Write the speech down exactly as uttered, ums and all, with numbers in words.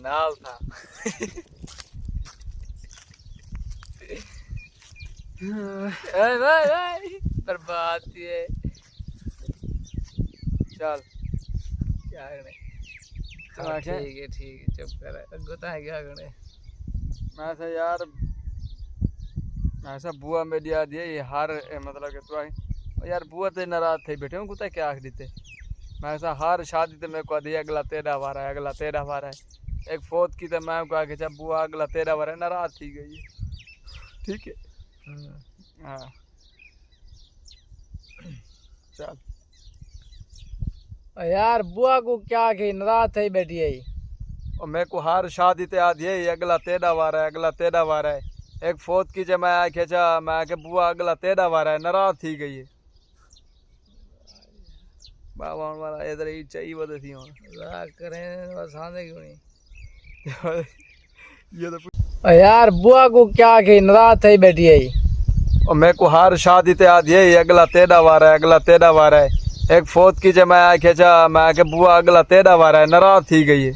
نال تھا۔ اے بھائی بھائی، برباد تھی ہے۔ چل، کیا کرنے؟ ہاں، ٹھیک ہے، ٹھیک ہے، چپ کر۔ اگو تاں کیا کرنے؟ میں سا یار، میں سا بوا میڈیا دی ہر، اے مطلب کہ تو آئی، او یار، بوا تے ناراض تھئی بیٹھے ہوں، کتا کیا آکھ دیتے؟ میں سا ہر شادی تے میرے کو آدھی، اگلا تیرا وارا ہے، اگلا تیرا وارا ہے۔ ایک فوت کی تے میں کو آکھے، چا بوا اگلا تیرا وارا ہے، ناراض تھی گئی ہے۔ ٹھیک ہے؟ ہاں۔ چل۔ او یار، بوا کو کیا کہ ناراض تھئی بیٹھی ہے؟ او میرے کو ہر شادی تے آدھی ہے، اگلا تیرا وارا ہے، اگلا تیرا وارا ہے۔ ایک فوت کی تے میں آکھے، چا، میں آکھے، بوا اگلا تیرا وارا ہے، ناراض تھی گئی ہے۔ بابا ہن والا ادھر ہی چاہیے ودے تھی ہن۔ مذاق کریں، بس آندے کیوں نہیں؟ یہ تو او یار، بوا کو کیا کہ ناراض تھئی بیٹھی ہے؟ او میرے کو ہر شادی تے آدھی ہے، اگلا تیرا وارا ہے، اگلا تیرا وارا ہے۔ ایک فوت کی تے میں آکھے، چا، میں آکھے، بوا اگلا تیرا وارا ہے، ناراض تھی گئی ہے۔